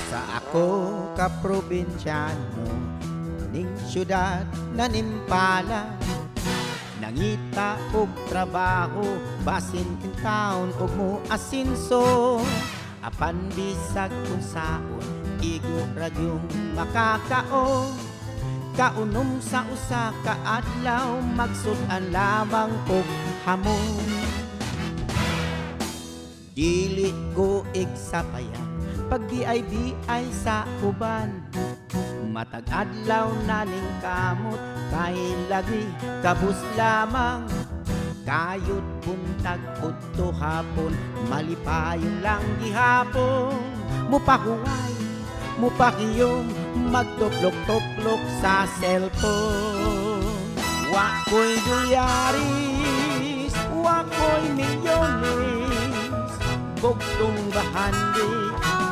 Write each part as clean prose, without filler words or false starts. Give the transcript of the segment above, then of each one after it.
Sa ako ka probinsyano ning syudad na nimpala, nangita og trabaho basin kin taon og mo asinso, apan bisag unsaon igo ra gyung makakaon. Kaunom sa usa ka adlaw magsud-an lamang og hamon. Dili ko igsapayan pag BIBI sa uban. Matag adlaw na ning kamot kay lagi kabus lamang. Kayod buntag udto hapon malipayon lang gihapon. Mupahuway, mupakiyom, magtuplok-tuplok sa cellphone. Wa ko'y dolyaris, wa ko'y milyones, bugtong bahandi,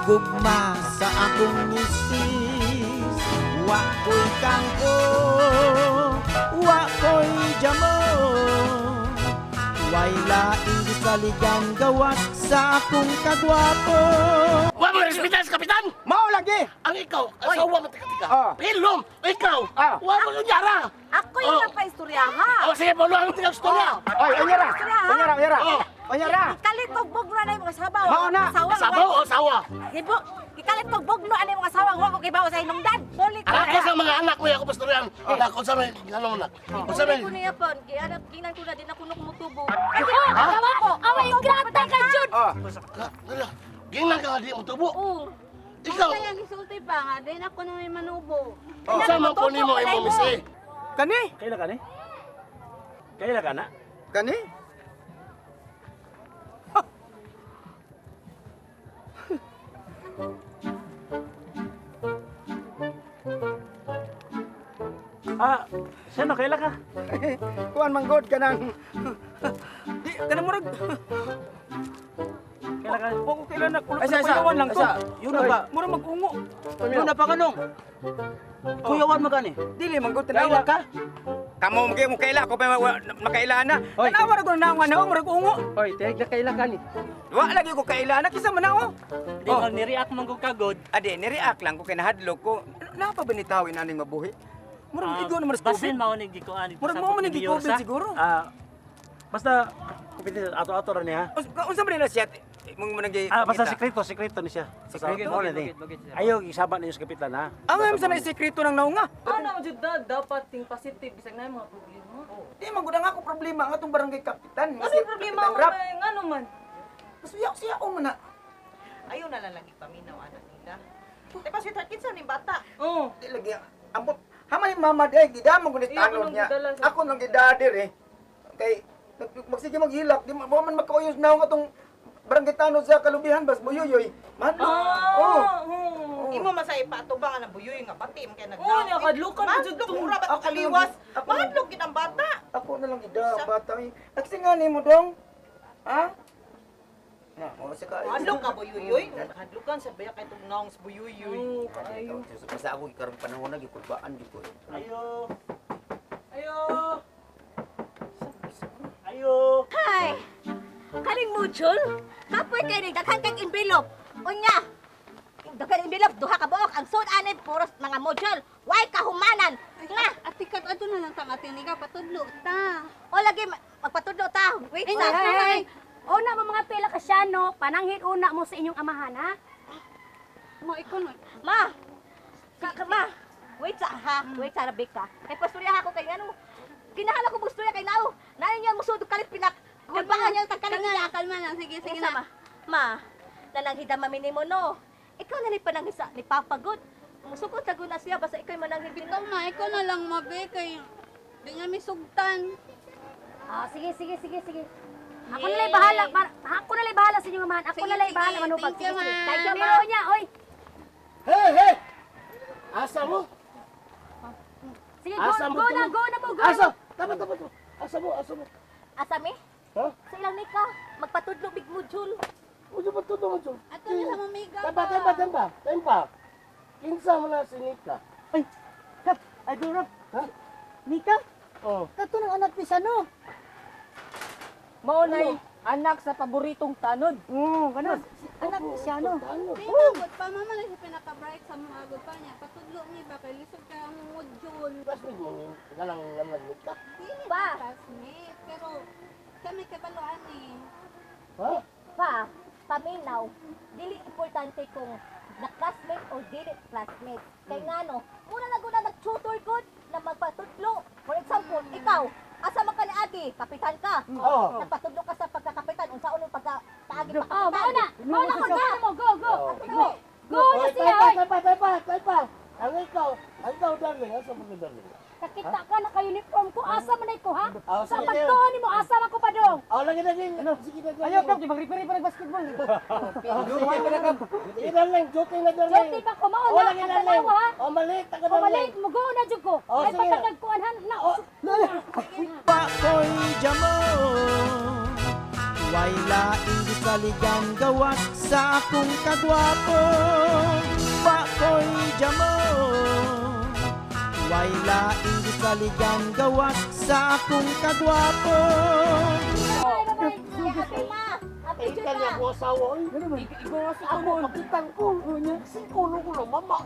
gugma sa akong misis. Wa ko'y kangko, wa ko'y jamon, way laing gisaligan gawas sa akong kagwapo. Wa mo respetar sa kapitan! Mao lagi. Ang ikaw, asawa mo tika-tika. Ah. Pilom! Ikaw! Ah. Wa mo lunyara! Ako yung Oh. napaistoryaha. Oh, sige, paulo ang tingag-istorya. Oy, unyara. Unyara, unyara. Oh. Unyara. Ikalit kog bugno na yung mga sabaw. Mao na. Asawa, Sabaw o asawa? Gibo, ikalit kog bugno ani mga asawa, wa ko kibaw sa hinungdan. Buli ko. Ako sa mga anak ko, ako pastoryan. Anak, unsa may ano mo nak? Unsa may Ko niya pon, kaya anak kinan ko na din ako nuk mutubo. Asawa ko. Away grata ka jud. Oh. Dala. Gingnan ka nga di mo tubo. Oo. Ikaw, Kaya gisulti pa nga din ako na may manubo. unsa man po nimo imo misi? Kani? Kaila ka ni? Kaila ka na? Kani? Ah, siya no, kaila ka? Kuan man god kanang di kanang murag Kaila ka? wa ko kailan na kulot Ay, isa, isa. kuyawan lang to. Isa. Yun na ba? Murag mag-ungo. Yun na pa kanong. Kuyawan mo gani. Dili man god Kaila tanawa. ka? Kamo mo mo kaila ko pa makaila na. Hoy. Tanawa ra ko na na murag ungo. Hoy, tek na kaila ka ni. Wa lagi ko kaila na kinsa man ako. Di oh. Ni-react man ko kagod. Ade ni-react lang ko kay nahadlok ko. Napa ba ni tawin aning mabuhi? Murag igo naman sa Basin COVID. mao ni gikuan. Murag mao man ni gi-COVID siguro. Ah, basta kumpite ato-ato ra niya. Unsa man nila siya mong mo nang Ah, basta sekreto, sekreto ni siya. Sekreto? Mao na ni. Ayaw isaba ninyo sa kapitan ha. Ang ngayon sa sekreto ng naunga. Ano jud na dapat ting positive bisag na yung mga problema. Di man gud ang ako problema ang atong barangay kapitan. Ano yung problema mo Rap. na ngano man? Siya siya o man na. Ayaw na lang lagi paminaw anak nila. Di pa sweetheart, kinsa ning bata? Oo. Di lagi ambot. Haman ni mama di ay gidamon ko ni Iya, tanod ako nang niya. gidala sa- Ako nang gidadir eh. Kay magsige maghilak di mo man makauyos naong atong barangay tanod sa kalubihan bas buyuyoy. Mahadlok. Ah. Oh. Oo. Imo man sa ipatubang nga buyoy nga pati mo kay nagdaw. Oo, nakadlukan pa jud Mahadlok to. ura ba Ako kaliwas? lang- ako lang- Mahadlok gid ang bata. Ako na lang gida bata. eh. Kasi nga nimo dong. Ha? Na, mo sa ka. Mahadlok ka buyuyoy. Mahadlokan sa baya kay tugnaong sa buyuyoy. Oo, kaayo. Basta ako karong panahon na gikurbaan gyud ko. Ayo. Ayo. Ayo. Hay. Kaning module, kapoy kay ni daghan kag envelope. Unya. Daghan envelope duha ka buok ang sud ani puros mga module. Way kahumanan. Nga, Ati kat ato na lang tang ati nika patudlo ta. o lagi magpatudlo ta. Wait Ay, sa. ay, ay. Una mo mga pila ka siya no, pananghit una mo sa inyong amahan ha. Ma ikaw na. Ma. Ma. Wait sa ha, wait sa Rebecca. Kay pastorya ako kay ano. Kinahala ko mustorya kay nao. Nani niya musud kalit pinak. Kulbaan niya tang kalit Kalma niya. lang, kalma lang. Sige, sige Sige na. ma. Ma, nananghida mami nimo no. Ikaw na ni pananghisa ni Papa God. Musukot sa na siya basta ikaw mananghid Ikaw na lang mabe kay di nga mi sugtan. Ah, sige sige sige sige. Ako na lang bahala, ako na lang bahala sa inyong amahan. Ako Sige, na lang bahala sige. manubag. Thank you, Sige, sige. ma. Thank you, ma. Niya, oy. Hey, hey! Asa mo? Sige, go, Asa mo go na, to? go na mo, go na. Asa? Tama, tama, tama. Asa mo, asa mo? Asa mi? Ha? Sa ilang nika, magpatudlo big module. Ujo pa tudo mo. Ato na sa mamiga. Tempa, tempa, tempa. Tempa. Kinsa mo na si Nika? Ay, kat. Ay, Rap. Ha? Mika? Oh. Kato ng anak ni Sano. Mao nay anak sa paboritong tanod. Oo, kanon. Anak ni Sano. Di ba, pa mama na siya pinaka-bright sa mga agod pa niya. Patudlo mi ba kay lisod ka ang module. Classmate mo, ganang naman ka. Dili Pa. classmate, pero kami kabaluan eh. Ha? Pa, paminaw, dili importante kung na classmate o dili classmate. Kay ngano, muna na guna nag-tutor gud na magpatudlo. For example, ikaw, asa man ka ni Agi, kapitan ka. Oo. Nagpatudlo ka sa pagkakapitan, unsaon ang pagka paagi Oh, pagkapitan. mao na. Mao na ko na mo. Go, go. Go. Go na Oy, siya, oy. pa, pa, pa, pa, pa, pa. Ang ikaw, darling, asa mo ka, darling? Kakita ka na ka-uniform ko. Asa man ay ko, ha? Ah, Sa sige. pagtuon nimo asa man ko pa dong. Oh, lagi, lagi. Sige na, darling. Ayaw, Kap, di mag-referee pa nag-basketball. Sige na, Sige, darling. Joke na, darling. Jote pa ko mao Oh, na lagi, ang darling. tanawa, ha? Oh, maliit ka, O darling. maliit mo go na jud ko. Oh, Ay sige. patagag kuan han na. Pakoy jamo. Way laing gisaligan gawas sa akong kagwapo. Pakoy jamo. Way laing gisaligan gawas sa akong kagwapo. Bye, happy ma. Happy Eh, jud kanya ma. ko asawa, oy. Ako, kapitan ko. Sikulo ko lang, mama.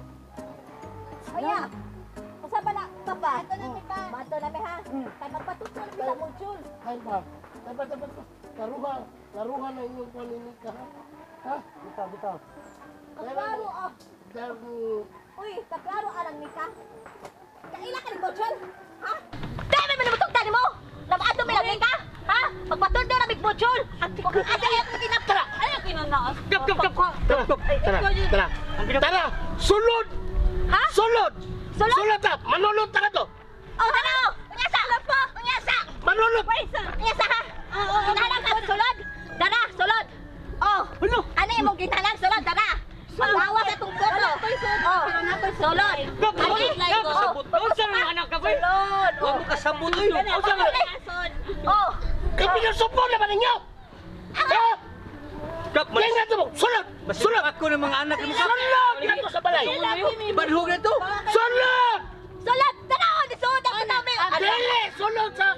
Oya. Usa ba na papa? Ato na mi pa. Mato na mi ha. Kay magpatudlo mi sa module. Ay ba? Dapat, dapat. Laruha, laruha na inyong kunin ka, ha? Ha? Bitaw, bitaw. Kaklaro ah. Darling. Uy, kaklaro alang ni ka. Kaila ka ni module? Ha? Dami man mo tani mo. Namaadto mi lang ka? Ha? Magpatudlo na mig module. Asa ay ko tinaptra. Ay, kinanaas. Kap, kap, kap. Tara, tara, tara. Tara, sulod! Ha? Sulod! Sulod? Sulod ta! Manulod ta ka to! Oh, tara. Unya sa. Unya sa. Manulod! Unya sa ha. Ginalang ka sulod. Dara, sulod. Oh. Ano imong ginalang sulod dara? Paglawas atong pueblo. Oh, sulod. Kap, Ano? kap, Oh. kasabot. Unsa man anak ka, boy? Sulod. Wa mo kasabot, oy. Unsa man? Oh. Kaya pinasupon naman ninyo! Ha? Kap, Kaya nga ito mo! Sulod! Sulod ako ng mga anak mo, Kap. Sulod! Ginto sa balay! Badhog na to. Sulod! Sulod! Tara, oh, sulod ako namin. Dili! Sulod sa...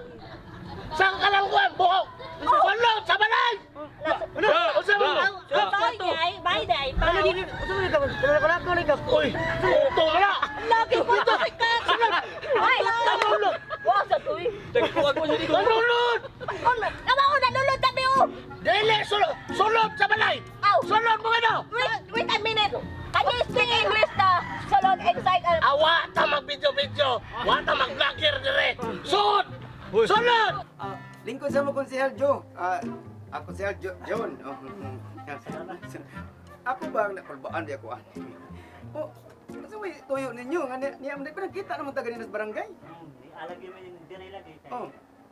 Sa kalangkuan! Buhok! Sulod sa balay! Ano? Unsa man? Bye day, bye day. Ano gini? Unsa man ka? Wala ko ni Kap. Uy! Ito wala! Lagi ko Dito! Sulod! Ay, Manulod! Wa sa tuy. Tagpuan ko siya dito. Manulod! Ano? Nama ko nalulod tabi oh. Dili! Sulod! Sulod sa balay! Aw. Sulod mo ano? Wait, wait a minute. Can you speak English na sulod inside? Awa ta mag-video-video! Wa ta mag-vlogger dire! Sulod! Sulod! Ah, lingkod sa mo konsehal Joe. Ah, konsehal John. Oh. Ako ba ang nakulbaan di ako ani? Oh, asa may tuyo ninyo nga niya man pinagkita naman ta ganina sa barangay. Alagi mo yung dire lagi kay Oh.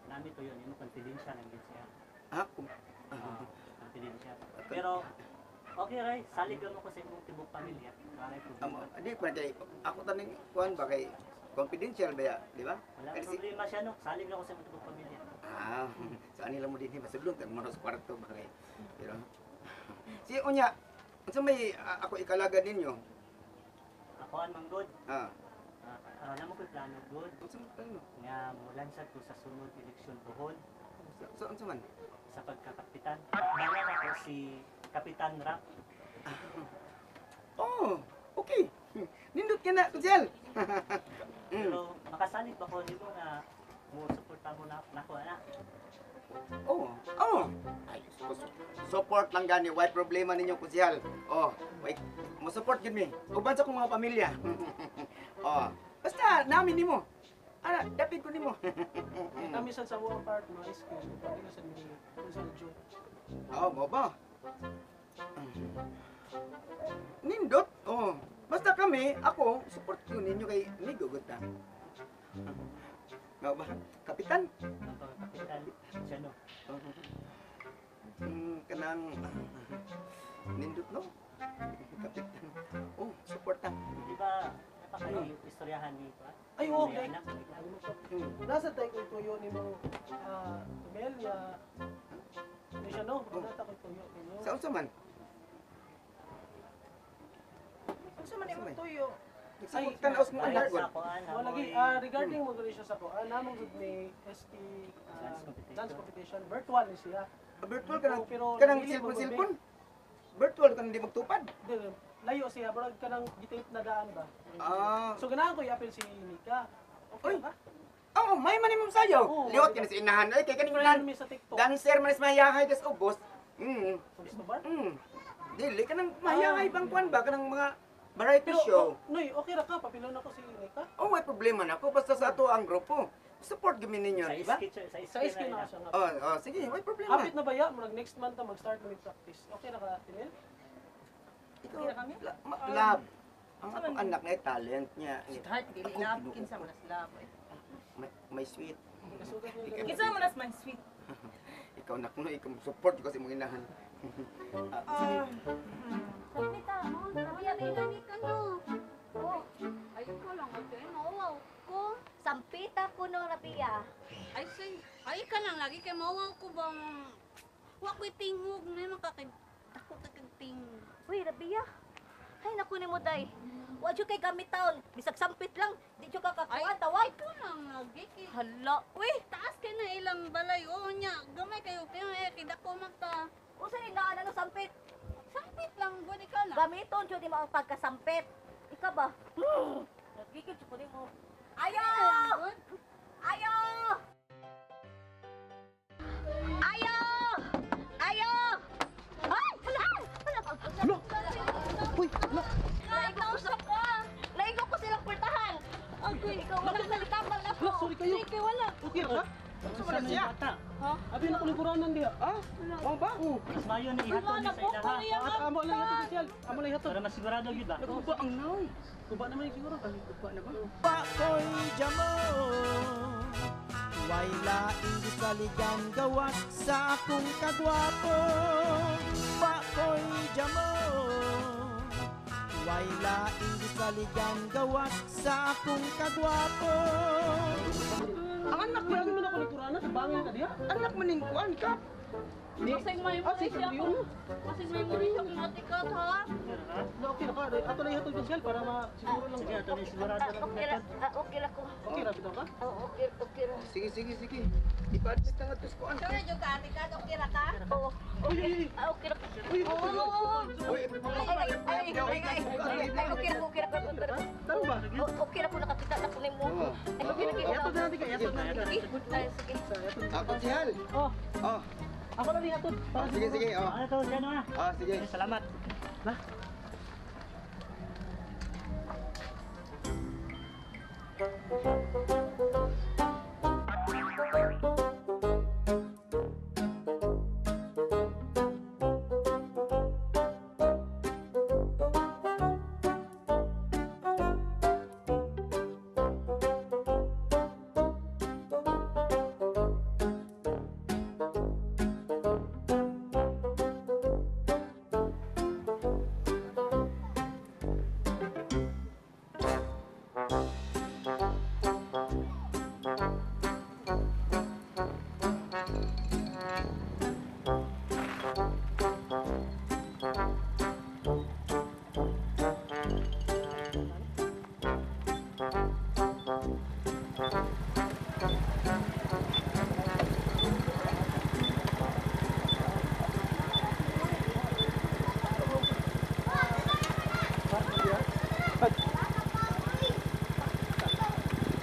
nami to yun, yung confidential lang yun siya. Ah, Confidential. Pero okay ray, salig mo ko sa imong tibok pamilya. Wala problema. Di pa kay ako taning kuan ba kay confidential ba ya, di ba? Wala Kasi- problema siya no, salig lang ko sa imong tibok pamilya. Ah, sa anila mo din masulong tag manos kwarto ba kay. Pero si unya, unsa may ako ikalaga ninyo? Ako ang manggod. Ah, Alam mo ko'y plano good unsa man plano? nga mulansad ko sa sunod eleksyon Bohol Sa unsa man? sa pagkakapitan. Balak ako si Kapitan Rap. Oh, okay. Nindot ka na, konsehal. Pero makasalig ba ko nimo nga mo suporta mo na nako ana? Oh, oh. Ay, support lang gani, why problema ninyo konsehal? Oh, why mo support gyud mi. Uban sa akong mga pamilya. Oh, basta namin nimo. Ana, dapit ko nimo. Kami sad sa buong part mga excuse pag sa ni sa Joe. Oh, mo ba? Nindot. Oh, basta kami, ako support ko ninyo kay amigo gud ta. Mao ba? Kapitan? Ang pagkapitan siya no. Kanang nindot no? Kapitan. Oh, support ta. Di ba napaka istoryahan ni ko? Ay, oo, okay. Anak, Nasa tayo ko'y tuyo ni mo, Mel, nga, ano siya no? Nasa ko'y tuyo ninyo. Sa unsa man? Unsa man imong tuyo? Nagsabot tan-aw sa mga Ay, anak gud. sa kuan, Wala lagi amoy- regarding mo gani siya sa kuan, namong gud ni ST Dance competition. dance competition virtual ni siya. Virtual kanang Oo, pero kanang dili mo cellphone cellphone. Virtual kanang di magtupad. Di, layo siya pero kanang gitape na daan ba. Ah. So ganahan ko i-appeal si Nika. Okay Uy. ba? Oh, may man imong sayo. Oo. Liot kini sa inahan. Ay kay kaning Friend ulan. mi sa TikTok. Dancer man is mahiyahay das ubos. Mm. Gusto ba? Dili kanang mahiyahay bang kuan ba kanang mga variety Pero show. oh, Noy, okay ra ka papilon ako si Nika. Oh, may problema na ako basta sa ato ang grupo. Support gami ninyo, Sa di ba? SK, sa Sa SK SK na siya nga. Oh, oh, sige, may problema. Hapit na ba ya? Murag next month na mag-start kami practice. Okay ra ka, Tinel? Ikaw, love. Ang atong anak na talent niya. Sweetheart, dili Ako, love. Ginoo Kinsa ko. man nas love. May sweet. Kasugat niya. Kinsa man nas my sweet. Ikaw nak no, ikaw support ko sa imong inahan. Ah, sige. Sampita, Rabia, Ay, Nika no. Oh, Ay, ko lang okay. Mauwaw ko. sampita ko no, Rabia. Ay, say, ay ka lang lagi kay mauwaw ko bang wa ko'y tingog na makakay dako ka kag tingog. Uy, Rabia. Ay, naku ni mo, day. Wa jud kay gamit taon. Bisag sampit lang. Di jud ka kakuan, tawag. Ikaw lang lagi kay Hala, uy. taas kay na ilang balay oo nya gamay kayo kayo eh kay dako man ta. Usa ni naan ano sampit? Sampit lang gud ikaw lang. Gamiton jud nimo ang pagkasampit. Ika ba? Nagigil jud ko nimo. Ayo! Ayo! Ayo! Ayo! Ay! Hala! Hala! Hala! Uy, hala! Naigo ko sa Naigo ko silang pultahan. Agoy, ikaw wala nalitaman ako. Hala, sorry kayo. Kay wala. Okay ra ka? Unsa man na siya? Bata. Abi na kuliburanan diha. Ah, mao ba? Oo. Mas mayo ni ihatod Wala ni na sa po ilaha. ko iya. At amo lang ihatod siya. Amo lang ihatod. Para masigurado gyud ba? Naguba ang naon. Kuba naman yung siguro. Guba na ba? Pakoy jamo Way laing gisaligan gawas sa akong kagwapo. Pakoy jamo Way laing gisaligan gawas sa akong kagwapo. Ang anak Uy, abi man ako likuranan sa bangin ka diha. Anak man ning kuan ka. Masig may Ah, si siya yun. Masig may muri siya kung atikat ha. Na okay ra ka. Ato lang ihatod siya para masiguro lang. Sige, ato ni sigurado Ah, lang okay ra, ihatod. ah, okay ra ko. Okay ra bitaw ka? Oh, okay, okay ra. Sige, sige, sige. Ipa-admit na nga to sa kuan. Sure jud ka atikat okay ra ka? Oo. Uy, uy, uy. Ah, okay ra. Uy, Oo. Uy, Ay, ay, ay, ay, ay, ay, okay ra ko, okay ra ko, okay ra ko. Taro ba? Oh, okay ra ko nakakita na ko nimo. Ay, okay ra kita. Ihatod na natin ka, ihatod na natin ka. Ay, sige. Sa ihatod. Ako si Hal. Oh, Oh, ako na lang ihatod. oh, sige, sige. Oh, Ano to, siya no ah. oh sige. Salamat. Ba?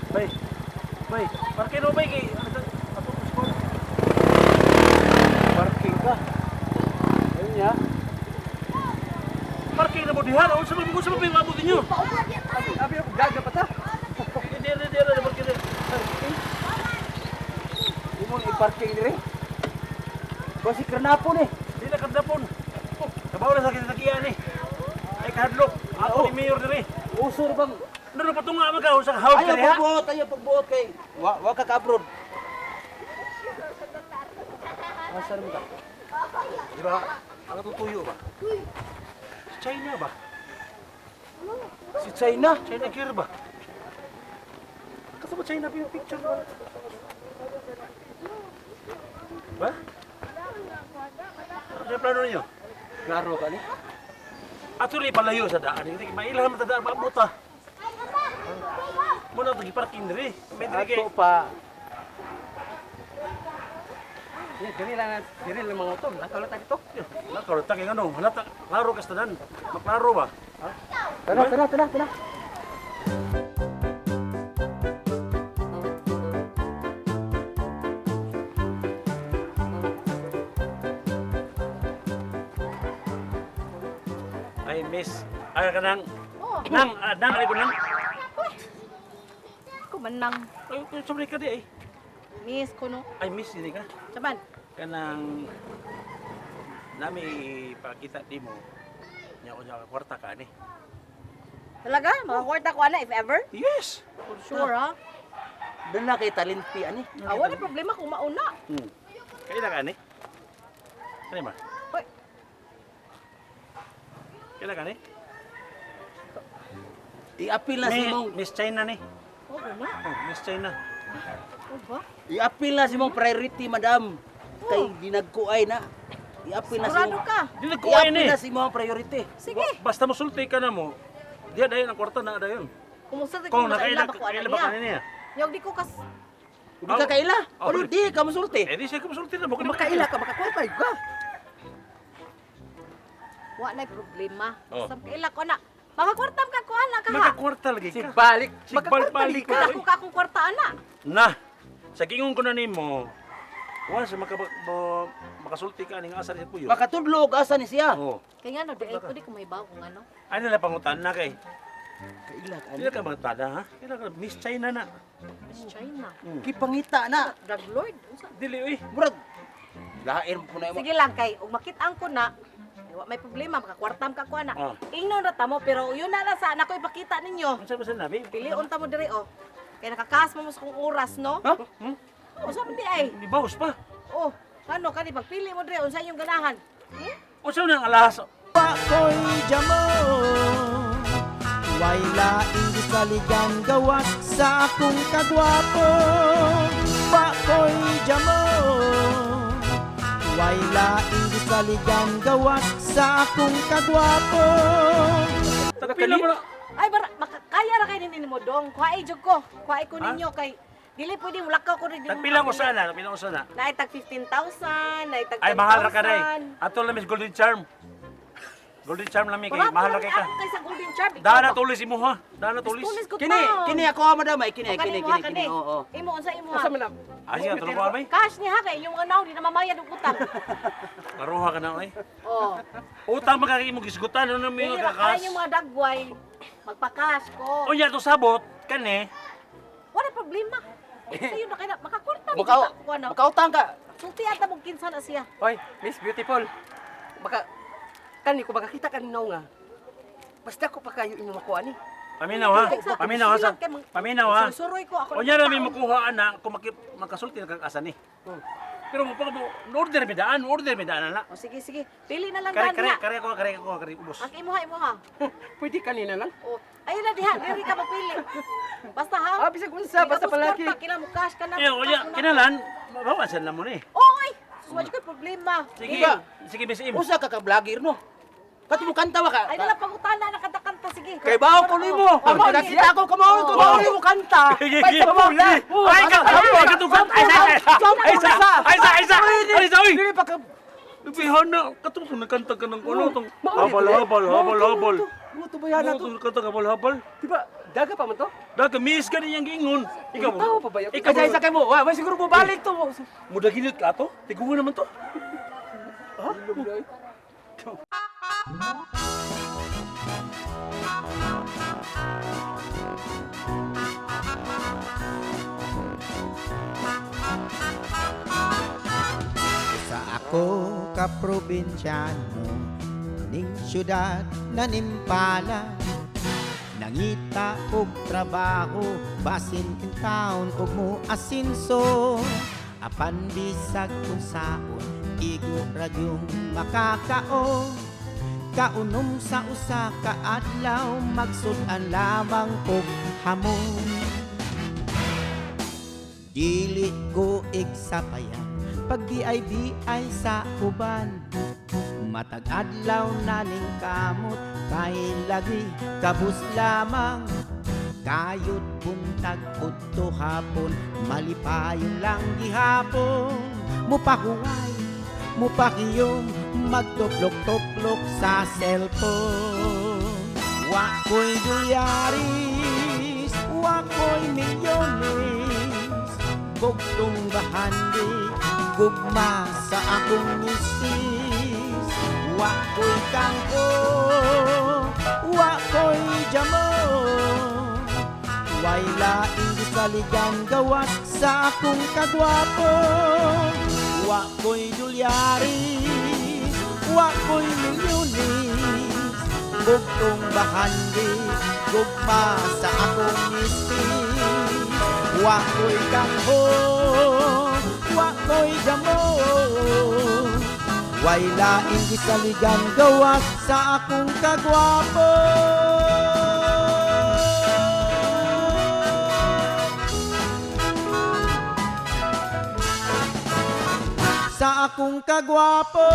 Bay. Bay, parking no bay kay ato ko score. Parking ka. Ayun niya. Parking na mo diha, unsa man unsa man pinabot ninyo? Abi, abi ako gaga pa ta. Hindi hindi hindi parking dire. Di mo i-parking dire. Kasi karnapon eh. Di na kardapon. Kabaw na sa kitakian ni. Ay kahadlok. Ako ni mayor dire. Uso ra bang Ano patunga man ka sa house Ayaw dire ha? pagbuot, ayaw pagbuot kay wa ka ka-abroad. Asa mo ka? Di ba? Ang tutuyo ba? China ba? Si China. China gear ba? Kaso ba China yung picture ba? Ba? Ano sa plano ninyo? Klaro ka ni. Actually, palayo sa daan. Hindi, mailahan matadaan, maabot ah. Muna ito giparking diri. May diri kay. Ato pa. Ni diri lang diri lang mga utol. Lakaw lang ta dito. Lakaw ta kay ngano, halata klaro kas tanan. Maklaro ba? Ha? Tara, tara, tara, tara. Ay miss, ay kanang Oh. nang nang ay ko nang. Kumanang. Ay, sobre ka di ay. Miss ko no. Ay miss ini ka. Saban. Kanang nami pakita di mo nya unya ka kwarta ka ni. Talaga? Makakwarta ko ana if ever? Yes. Sure ha? Doon na kay talinti ani. Ah, wala problema kung mauna. Kaila ka ni? Kani ba? Hoy. Kaila ka ni? I-appeal na si mong Miss China ni. Oh, na. Oh, Miss China. Oh, ba? I-appeal na si mong priority, madam. Kay dinagkuay na. I-appeal na si Sigurado mong ka. Dinagkuay ni. I-appeal na si mong priority. Sige. Basta mosulti ka na mo. Diya dayon ang kwarta na dayon. Kumusta Kung ko nakaila nakaila ba ko ana kaila ba ka niya? niya? Nyog di ko kas Hindi ka kaila. Oh. Ano di ka musulti? Eh di siya ka mosulti na mo. Makaila ka makakwarta ka. wa na problema. Oh. Sa kaila ko na. Makakwarta ka ko ana ka ha. Makakwarta lagi Si ka. balik. Si balik Kung ako ka akong kwarta ana. Na. Sa gingon ko na nimo. Once makasulti ka aning asa ni puyo. Makatudlo og asa ni siya. Oh. Kay nga no, di ay ko di ko mahibaw kung ano. Ay nila pangutan na kay. Kaila ka. Dili ka magtada ha? Kaila ka Miss China na. Miss China. Gipangita na. Drug lord. Unsa? Dili oy. Murag lain po na imo. Sige lang kay ug makit-ang ko na ay, wa may problema makakwartam ka ko ana. Oh. Ingnon ra ta mo pero yun na lang sa anak ko ipakita ninyo. Unsa ba sa nabi? Pilion ta mo diri oh. Kay nakakas mo mo sa kong oras no. Ha? Hmm? Oh, sa man di ay. Di bawas pa. Oh, ano kani pagpili mo diri unsa inyong ganahan? Hmm? Unsa nang alahas? Wa ko'y jamo. Way laing gisaligan gawas sa akong kagwapo. Wa ko'y jamo. Way laing gisaligan gawas sa akong kagwapo. Pila mo na. Ay bara makakaya ra kay ninyo mo dong. Kuhae jud ko. Kuhae ko Ha? ninyo kay dili pwede mulakaw ko rin. Tagpila ko sana, tagpila ko sana. Naay tag 15,000, naay tag 10,000. Ay mahal ra ka day. Ato lang Miss Golden Charm. Golden Charm lang mi kay Barato mahal ra lang kay ka. Ako kay sa Golden Charm. Ikaw Dana ba? tulis imo ha. Dana tulis. Tulis ko Kini, kini ako ha, madam. Ay, kini, O, kini, kani mo, ha, kini, kini. Oo. Imo unsa imo ha? Asa man na? Ay siya tulo ko bay. Cash ni ha kay inyong mga naong di na mamayad og utang. Karuha ka na oy. Oh. Utang man kay imo gisgutan ano mi Dili ra kay kakas. inyong mga dagway. Magpa-cash ko. Unya to sabot kani. Wala problema. Sayo na kay na makakwarta Makaw, ko ano. makautang ka. Sulti ata mo kinsa na siya. Hoy, Miss Beautiful. Baka kani ko makakita kaninaw nga. Basta ko pa kayo imo makuha ni. Paminaw ha. Paminaw ha. Paminaw ha. Suroy ko ako. Unya ra mi makuha ana kung makasulti na kag asa ni. Pero mo pa mo order mi daan, order mi daan na. O sige sige. Pili na lang Kare daan kare diha. kare ko kare ko kare ubos. Ang imo ha imo ha. Pwede kanina lang. O, ayun na diha, diri ka mapili. Basta ha. Ah, bisag unsa basta palaki. Kila mo cash ka na. Eh, unya cash mo na. kinalan bawasan na mo ni. Oy, suwad ko problema. Sige, Diba? sige Miss Im. Usa ka ka vlogger no. Kato mo kanta wa ka. Ay nala pangutana na kanta-kanta sige. Kay bawo ko nimo. Amo Amo nakita ko kamao ko mao nimo kanta. Sige, Ay, sige. sa pula. Ay ka, ay ka tugat. Ay sa, ay sa, ay sa, ay sa, ay sa, oy. Dili pa ka Bihan na, katong kung nagkanta ka ng ano, tong Mao habal, habal, habal, habal. Mo to bayana Mo to. tong kanta habal, habal. Di ba daga pa man to? Daga miss ka niyang giingon. Ikaw Ikaw pa ba yun? Ikaw Ay, sa kay mo. Wa, siguro mo balik to. Muda ginit ka to? Tiguan naman to. Ha? Sa ako ka probinsyano ning syudad na nimpala. Nangita og trabaho basin in town og mo asinso. Apan bisag unsaon igo ra gyung makakaon. Kaunom sa usa ka adlaw magsud-an lamang og hamon. Dili ko igsapayan pag BIBI sa uban. Matag adlaw na ning kamot kay lagi kabus lamang. Kayod buntag udto hapon, malipayon lang gihapon. Mupahuway, mupakiyom, magtuplok-tuplok sa cellphone. Wa ko'y dolyaris, wa ko'y milyones, bugtong bahandi, gugma sa akong misis. Wa ko'y kangko, wa ko'y jamon, way laing gisaligan gawas sa akong kagwapo. Wa ko'y dolyaris, wa ko'y milyones, bugtong bahandi, gugma sa akong misis. Wa ko'y kangho, wa ko'y jamon, way laing gisaligan gawas sa akong kagwapo. Sa akong kagwapo.